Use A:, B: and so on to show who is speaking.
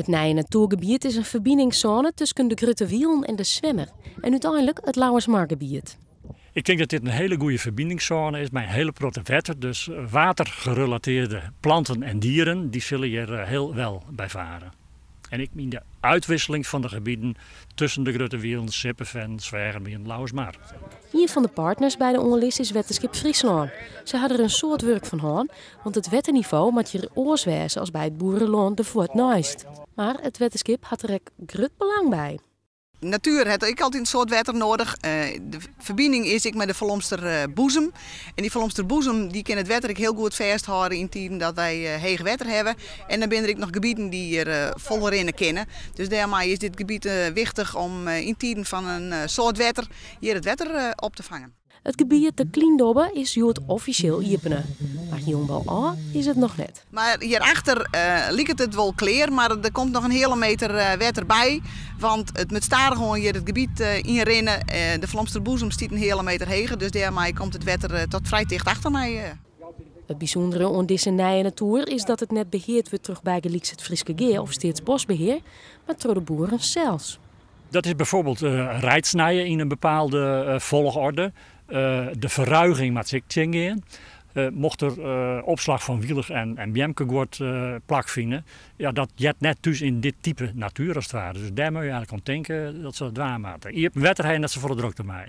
A: It nije natoergebiet is in ferbiningssône tusken de Grutte Wielen en de Swemmer en úteinlik it Lauwersmargebiet.
B: Ik tink dat dit in hiele goede ferbiningssône is mei in hiele protte wetter. Dus watergerelateerde planten en dieren dy sille hjir hiel wel by fare. En ek yn de útwisseling fan de gebieten tusken de Grutte Wielen, Sippefen, Sweagermier en Lauwersmar.
A: Ien fan de partners by de oanlis is Wetterskip Fryslân. Se ha der in soad wurk fan hân, want it wetternivo moat hjir oars wêze as by it boerelân der fuort neist. Mar it wetterskip hat der ek grut belang by.
C: Natuer hat ek altyd in soad wetter nedich. De ferbining is ek mei de Falomster boezem. En dy Falomster boezem dy kin it wetter ek hiel goed fêsthâlde yn tiden dat wy heech wetter hawwe. En dan binne der ek noch gebieten dy't hjir fol rinne kinne. Dus dêrmei is dit gebiet wichtich om yn tiden fan in soad wetter hjir it wetter op te fangen.
A: It gebiet de Klyndobbe is hjoed offisjeel iepene, mar hielendal ôf is it noch net.
C: Mar hjirachter liket it wol klear, mar der komt noch in heale meter wetter by, want it moat stadichoan hjir it gebiet ynrinne. De Falomster boezem stiet in heale meter heger, dus dêrmei komt it wetter tot frij ticht achter my.
A: It bysûndere oan dizze nije natoer is dat it net beheard wurdt troch bygelyks it Fryske Gea of Steatsboskbehear, mar troch de boeren sels.
B: Dat is bijvoorbeeld reitsnijen yn in bepaalde folchorde. De ferruiging moat ek tsjingean. Mocht der opslach fan wielich en beamkeguod plakfine, ja, dat heart net thús yn dit type natuer as it ware. Dus dêr moatte je eigentlik oan tinke dat se dat dwaan moatte. Iepen wetter ha je net safolle drokte mei.